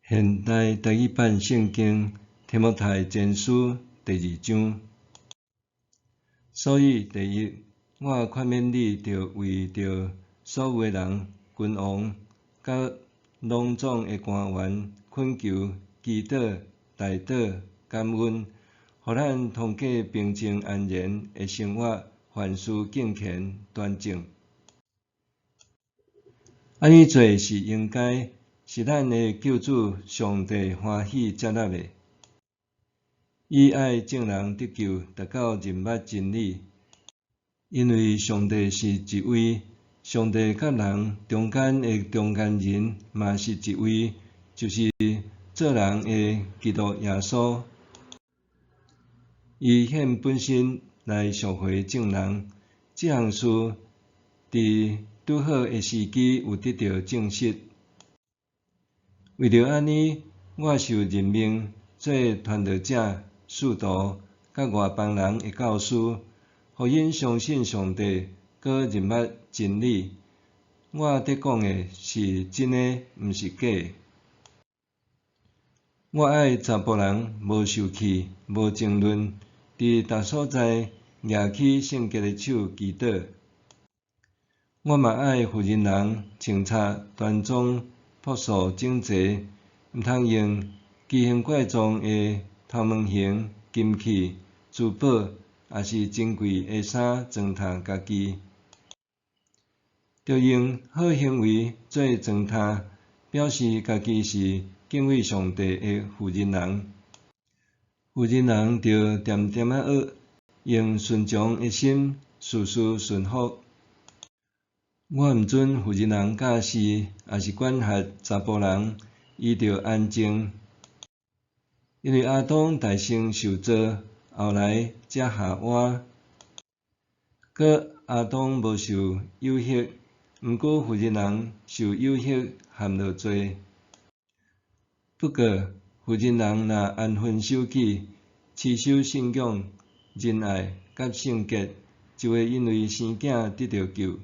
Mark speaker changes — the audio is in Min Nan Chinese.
Speaker 1: 現代台語版聖經提摩太前書第二章。所以第一，我勸勉你著為著所有的人、君王，佮攏總的官員懇求、祈禱、代禱、感恩，予咱通過平靜安然的生活，凡事敬虔端正。按呢做是應該，是咱的救主上帝歡喜接納的。伊愛眾人得救，達到認捌真理。因為上帝是一位，上帝佮人中間的中間人嘛是一位，就是做人的基督耶穌。伊獻本身來贖回眾人，這項事佇拄好的時機有得著證實。為著按呢，我受任命做傳道者、使徒，佮外邦人的教師，予𪜶相信上帝，閣認捌真理。我佇講的是真的，毋是假的。我愛查埔人無受氣、無爭論，佇逐所在舉起聖潔的手祈禱。我嘛愛婦人人穿插端莊、樸素、整齊，毋通用奇形怪狀的頭毛型、金器、珠寶，抑是珍貴的衫裝呾家己。著用好行為做裝呾，表示家己是敬畏上帝的婦人人。婦人人著恬恬仔學，用順從的心，事事順服。我毋准婦人人教示，抑是管轄查埔人，伊著安靜。因為亞當代先受造，後來才夏娃。閣亞當無受誘惑，毋過婦人人受誘惑陷落罪。不過婦人人若安分守己，持守信仰、仁愛佮聖潔，就會因為生囝得著救。